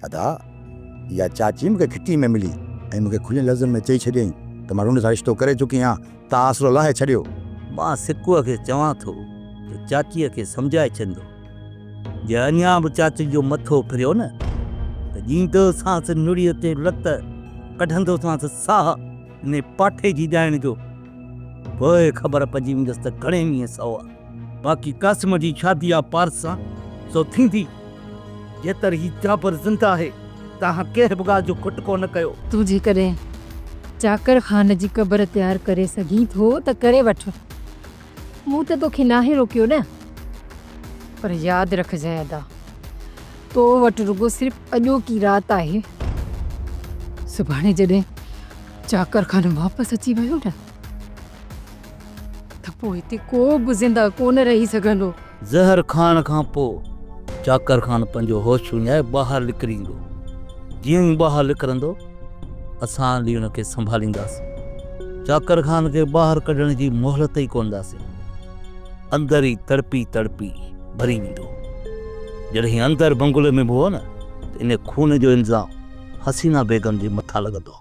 ادا، اها چاچي مون کي گهٽي ۾ ملي ۽ مون کي کلين لفظن ۾ چئي ڇڏيائين ته مان رنڊ سان رشتو ڪري چڪي آهيان، تان آسرو لاهي ڇڏيو. مان سڪوء کي چوان ٿو ته چاچيء کي سمجهائي ڇڏندو. جي اڃا به چاچي جو مٿو ڦريو نه ته ڏيندوسانس نڙيء تي لت، ڪڍندوسانس ساهه انهي پاٺي جي ڏائڻ جو. پوء خبر پئجي ويندس ته گهڻي مينهن سئو آ. باقي قاسم جي شادي آ پارس سان، سو ٿيندي. جيتر هي جابر زنده آهي، تهان ڪنهن به ڳالهه جو کٽڪو نه ڪيو. تون جيڪڏهن چاڪر خان جي قبر تيار ڪري سگهين ٿو ته ڪري وٺ. مون ته توکي ناهي روڪيو نه. پر ياد رکجانء ادا، تو وٽ رڳو صرف اڄوڪي رات آهي. سڀاڻي جڏهن چاڪر خان واپس اچي ويو نه ته پوء هتي ڪو به زنده ڪونه رهي سگهندو. زهر کائڻ کان پوء چاڪر خان پنهنجو هوش وڃائي ٻاهر نڪري ايندو. جيئن ئي ٻاهر نڪرندو، اسان هلي ان کي سنڀالينداسين. چاڪر خان کي ٻاهر ڪڍڻ جي مهلت ئي ڪونه ڏينداسين. اندر ئي تڙپي تڙپي مري ويندو. جڏهن اندر بنگلي ۾ به هو نه ته ان خون جو الزام حسينه بيگم جي مٿان لڳندو.